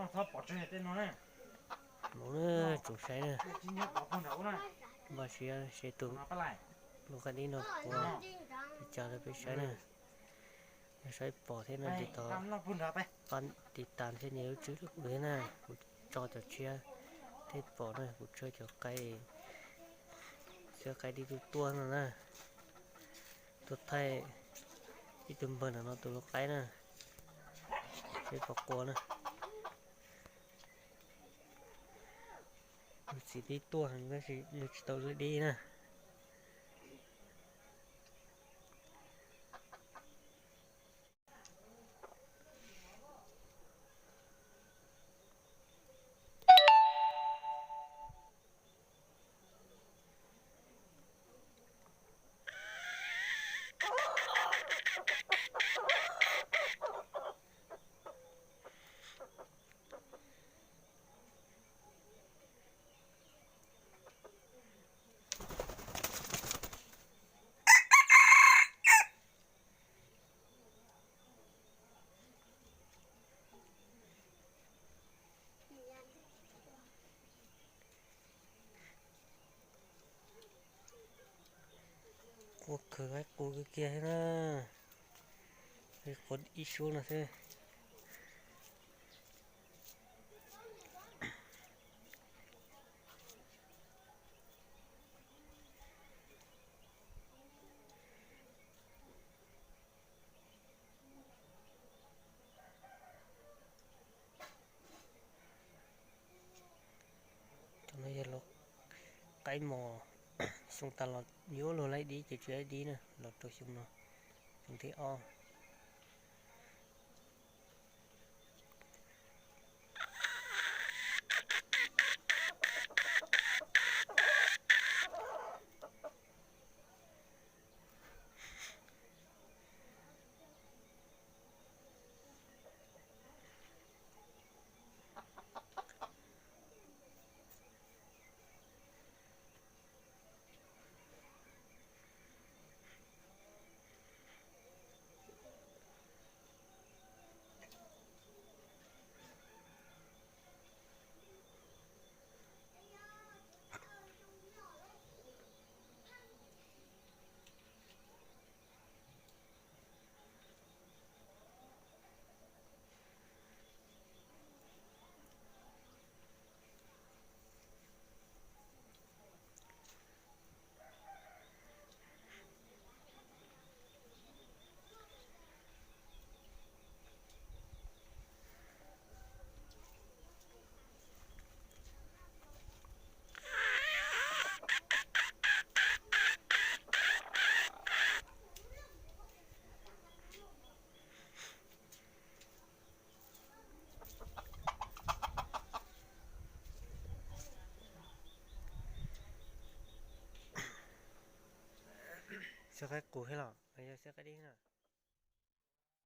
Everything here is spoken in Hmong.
Mus na, tsoom saib na, npaj siab seb tus lub qab dib no puas li cas rau peb saib na. Yog saib pom thiab no ces thov pab tiv tas thiab nias lub tswb rau kuv thiab na. Kuv tso cov tshiab thiab pom na, kuv tsawb cov qaib, tsawb qaib dib tuaj tuaj no na. Tuaj thaij ib tug npawg ntawm no tus lub qaib na, seb puas qua na. Nws txiv dib tuaj heev tab sis nws tsis tau lub dib na. Qua khwv qaib qus kiag kiag thiab na. Qua ib suab no xwb. Cov no yog lub qaib mos, xyoo tas los yuav luag laib dib ces tsis laib dib na, los rau xyoo no, xyoo thib ob. Xyaw qaib qus thiab los yog xyaw qaib dib na?